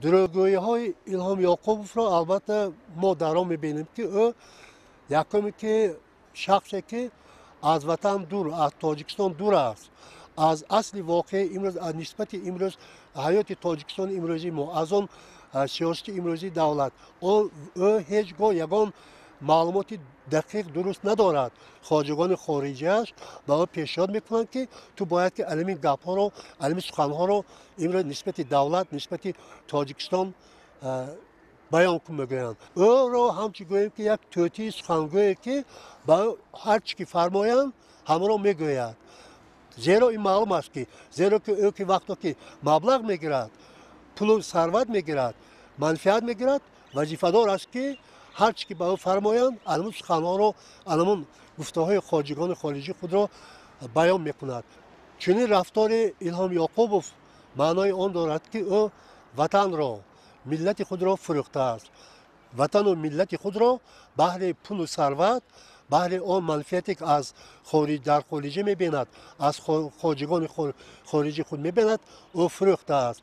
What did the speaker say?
Дурӯғгӯиҳои Илҳом Ёқубовро албатта мо дар он мебинем, ки ӯ якуме ки шахсе ки аз ватан дур, аз Тоҷикистон дур аст, аз асли воқеи имрӯз, аз нисбати имрӯз ҳаёти Тоҷикистони имрӯзии мо, аз он сиёсати имрӯзии давлат ӯ ҳеҷ гоҳ ягон маълумоти дақиқ дуруст надорад. Хоҷагони хориҷиаш ба ӯ пешниҳод мекунанд, ки ту бояд ки алами гапҳоро, алами суханҳоро имрӯз нисбати давлат, нисбати Тоҷикистон баён кун, мегӯянд. Ӯро ҳамчун гӯем ки як тӯтии сухангӯе, ки ба ӯ ҳар чӣ ки фармоянд, ҳамаро мегӯяд. Зеро ин маълум аст, ки зеро ки ӯ ки вақто ки маблағ мегирад, пулу сарват мегирад, манфиат мегирад, вазифадор аст, ки ҳар чӣ ки ба ӯ фармоянд, анамун суханҳоро, анамун гуфтаҳои хоҷагони хориҷӣ худро баён мекунад. Чунин рафтори Илҳом Ёқубов маънои он дорад, ки ӯ ватанро, миллати худро фурӯхтааст. Ватану миллати худро баҳри пулу сарват, баҳри он манфиате, ки аз хориҷ, дар хориҷа мебинад, аз хоҷагони хориҷи худ мебинад, ӯ фурӯхтааст.